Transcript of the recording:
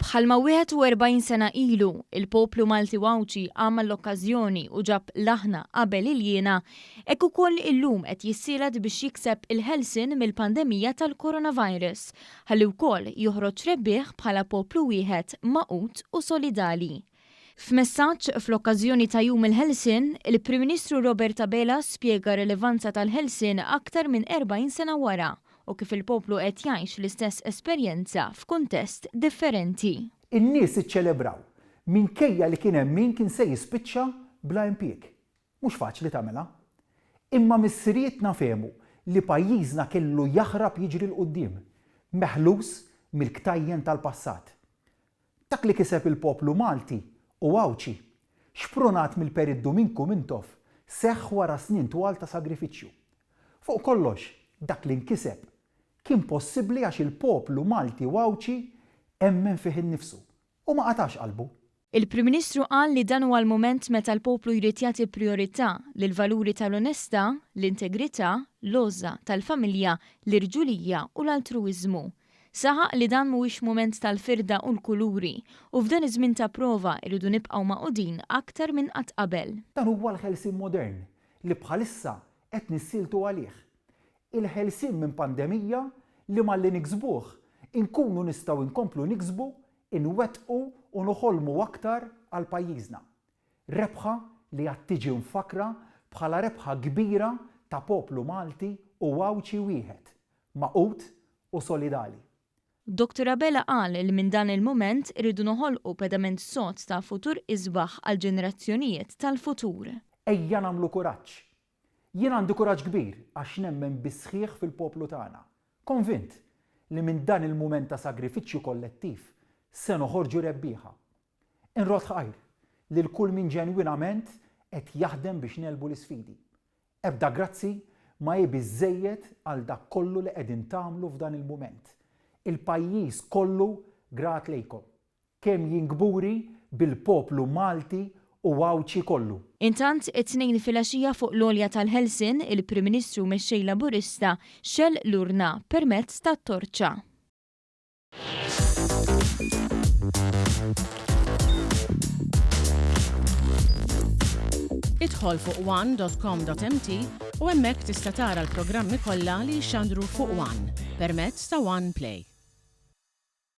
Bħalma 41 sena ilu, il-poplu Malti u Għawdxi qam għall-okkażjoni u ġab l-aħna qabel il-jiena, hekk ukoll illum qed jissielet biex jikseb il-ħelsien mill-pandemija tal-coronavirus, ħalli wkoll joħroġ rebbieħ bħala poplu wieħed magħqud u solidali. F'messaġġ fl-okkażjoni ta' Jum il-Ħelsien, il-Prim Ministru Robert Abela spjega r-rilevanza tal-ħelsien aktar minn 40 sena wara u kif il-poplu qed jgħix l-istess esperjenza f'kuntest differenti. In-nies iċċelebraw minkejja li kien hemm min kien se jispiċċa bla impjieg. Mhux faċli tagħmilha. Imma missirietna fehmu li pajjiżna kellu jaħrab jiġri 'l quddiem, meħlus mill-ktajjen tal-passat. Dak li kiseb il-poplu Malti u Għawdxi, xprunat mill-Perit Duminku Mintoff, seħħ wara snin twal ta' sagrifiċċju. Fuq kollox, dak li nkiseb kien possibbli għax il-poplu Malti u Għawdxi emmen fih innifsu u ma qatax qalbu. Il-Prim Ministru qal li dan huwa l-mument meta l-poplu jrid jagħti prijorità lill-valuri tal-onestà, l-integrità, l-għożża tal-familja, l-irġulija u l-altruwiżmu. Saħaq li dan mhuwiex mument tal-firda u l-kuluri u f'dan iż-żmien ta' prova rridu nibqgħu magħqudin aktar minn qatt qabel. Dan huwa l-ħelsien modern li bħalissa qed nissieltu għalih. Il-ħelsien minn pandemija li malli niksbuh inkunu nistgħu nkomplu niksbu, inwettqu u noħolmu aktar għal pajjiżna. Rebħa li għad tiġi mfakkra bħala rebħa kbira ta' poplu Malti u Għawdxi wieħed, magħqud u solidali. Dottor Abela qal li minn dan il-mument irridu noħolqu pedament sod ta' futur isbaħ għall-ġenerazzjonijiet tal-futur. Ejja nagħmlu kuraġġ. Jien għandi kuraġġ kbir għax nemmen bis-sħiħ fil-poplu tagħna. Konvint li minn dan il-mument ta' sagrifiċċju kollettiv se noħorġu rebbieħa. Inrodd ħajr lil kull min ġenwinament qed jaħdem biex negħlbu l-isfidi. Ebda grazzi ma hi biżżejjed għal dak kollu li qegħdin tagħmlu f'dan il-mument. Il-pajjiż kollu grat lejkom. Kemm jien kburi bil-poplu Malti u Għawdxi kollu. Intant, it-Tnejn filgħaxija fuq l-Għolja tal-Ħelsien, il-Prim Ministru u Mexxej Laburista xegħel l-urna permezz ta' torċa. Idħol fuq one dot com dot mt u hemmhekk tista' tara l-programmi kollha li jixxandru fuq one permezz ta' One Play.